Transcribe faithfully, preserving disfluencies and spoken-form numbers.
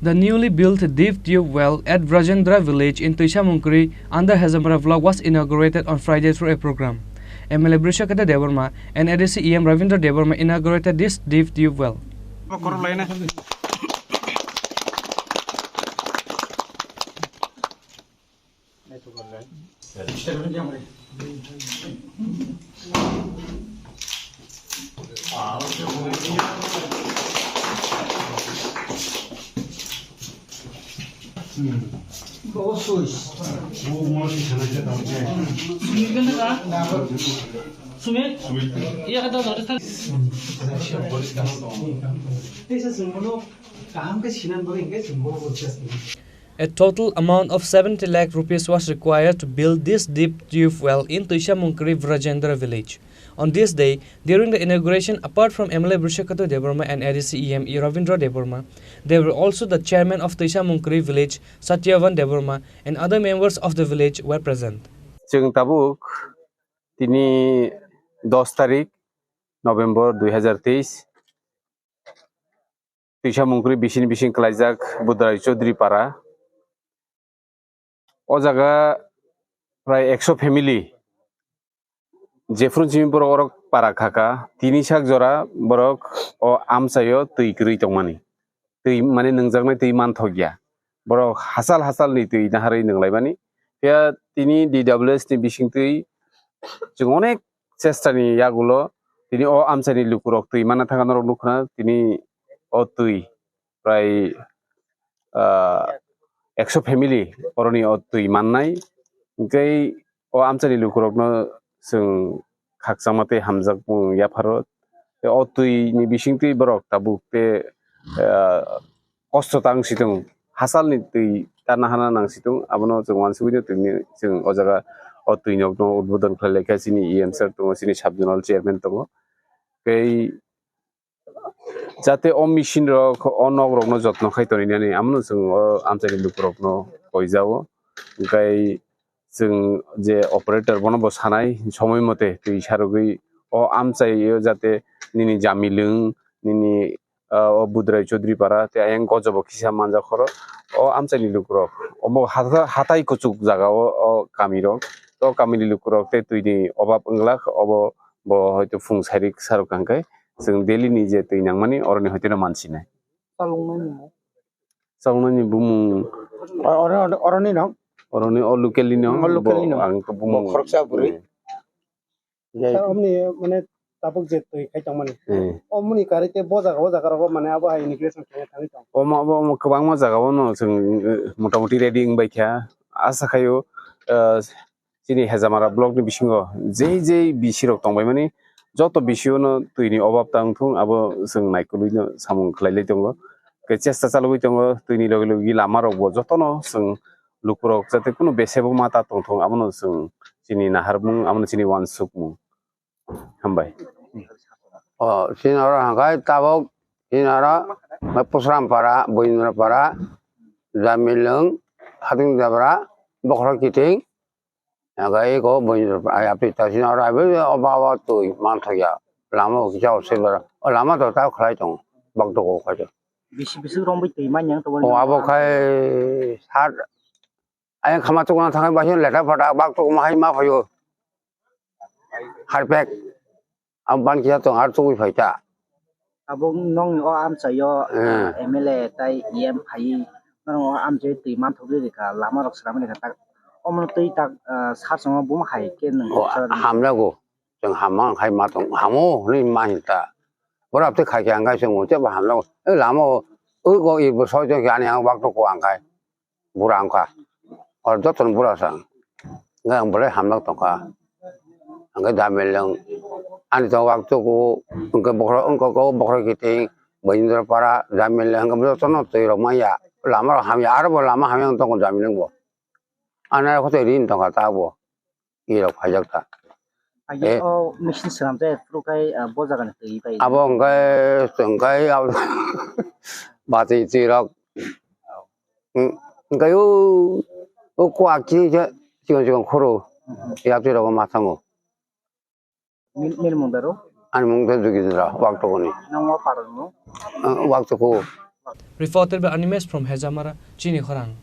The newly built deep tube well at Brajendra village in Tuisamungkri under Hejamara block was inaugurated on Friday through a program. M L A Brishaketu Debbarma and A D C E M Ravindra Debbarma inaugurated this deep tube well. A total amount of seventy lakh rupees was required to build this deep tube well in Tuisamungkri Brajendra village. On this day, during the inauguration, apart from M L A Brishaketu Debbarma and A D C E M E Ravindra Debbarma, there were also the chairman of Tuisamungkri village, Satyavan Debbarma, and other members of the village were present. Chwng tabuk tini dos tarik November dui hazar teis, Tuisamungkri bising bising klaijak Budrai Chaudhary para. O jaga prai ekso family, jephru simi borok orok para khaka, tini sak jora borok o amchaio twi kwrwi tongmani. Twi mane nwngjaknai twi manthokya. Borok hachal hachal ni twi naharwi nwnglaimani. Phiya tini D W S ni bisingtwi chwng onek chesta ni yagulo tini o amchai ni lukurok twi manna thangkha norok nukhuna tini o twi prai, ah, ekso family oroni o twi mannai. Hwnkhe o amchaini lukurokno chwng khakchangma tei hamjakmung yapharo. Tei o twini bisingtwi borok tabuk tei, ah, kosto tang si tongo. Hachalni twi ta nahana nang si tongo. Abono chwng uansugui no tini chwng o jaga o twi nokno udbodon khlai laikha chini E M sir tongo, chini sub zonal chairman tongo. Tei jate o machine rok, o nok rok no jotno khai toni nani, amo no chwng o amchai ni luku rok no koi jago. Hwnkhe chwng je operator bono bo sanai somoi mote twi sarogwi o amchai o jate nini jami lwng, nini, ah, o Budrai Chaudhary para tei ayang gojo bo kisa manjak khoro. O amchai ni luku rok omo hata-, hatai kuchuk jaga o, o kami rok, o kami ni luku rok tei twi ni obab wng glak, obo bo hoito phung sairik sarok hwnkhe. Chwng daily ni je twi nangmani oroni hoiteno mansinai. Chaloknani bumung. Chaloknani bumung. O-, oro-, oro-, oroni no? Oroni o local ni no. O local ni no. Bo ang to bumung. Bo khoroksa bwrwi. Hmm. Jai. Ta omni mane tabuk je twi khai tongmani. Hmm. Omni kari te bo jaga, o jaga rogo mane abo hai inauguration khaina thangwi tong. Omo, obo, omo kwbangma jaga o no chwng, eh, motamoti ready wng bai kha. Asa khaio, eh, chini Hejamara block ni bisingo jei jei bisi rok tongbai mani, joto bisi o no twi ni obab ta wng thung, abo chwng naikolwi no samung khlai lai tongo. Khe chesta chalogwi tongo, twi ni logi logi lama rok bo joto no chwng luku rok jate kunu bese bo ma ta tong thung, abo no chwng chini naharmung, abo no chini uansukmung. Hambai. O, chini oro hwnkhe tabuk, chini oro Pusram para, Boindra para, Jamilwng, Hating Debra, Bokhorok Kiting, Hwnkhe eko buini ai aphi ta sini oro abe oba oba twi manthokya. Lama o kisa o sibara. O lama to ta khlai tongo. Bakto ko khai to. Bisi bisi romwi twi manya to. O abo khai sat. Ayang khama tukna thangai basin leta phata bakto ma hai ma phaio. Harpek. Ang ban kisa tong ar tugui phai ta. Abo nokni o amchaio, hmm, ah, M L A tai E M phaiwi norok o amchaio twi manthogwi rikha, lama rok swnamwi rikha tak. Omono twi tak, ah, sar swngo buma hai khe nwng. O, hamjago. Chwng hamma khai ma tong, hamo hwnwi ma hin ta. Borok tei khai khe ang khai chwng tei bo hamjago. E lama o, o go i bo soi tong khe ani ang bak toko ang khai. Bura wngkha. O jotono bura sa. Hwnkhe ang belai hamjak tongkha. Hwnkhe Jamilwng ani tongo Waktuku, hwnkhe bokhorok wngkha khe Bokhorok Kiting, Boindra para, Jamilwng hwnkhe jotono twi rok manya. Lama rok hamya, aro bo lama hamya wng tongo Jamilwng bo. Ani aro koto rin tongkha ta bo. Irok phaijak ta. Agi, eh, o machine swnamjak phuru khai, ah, bo jagani twi bai. Abo hwnkhe chwng khai abo batwi twi rok. Hwnkhe o, o kuak chini khe chikon chikon khoro. Yapri rok ma thango. Nini, nini mung daro? Ani mung khe Jugidra, Waktokoni. Nang o paron mo? Ah, Waktoko. Reporter by Animesh from Hejamara, Chini Khorang.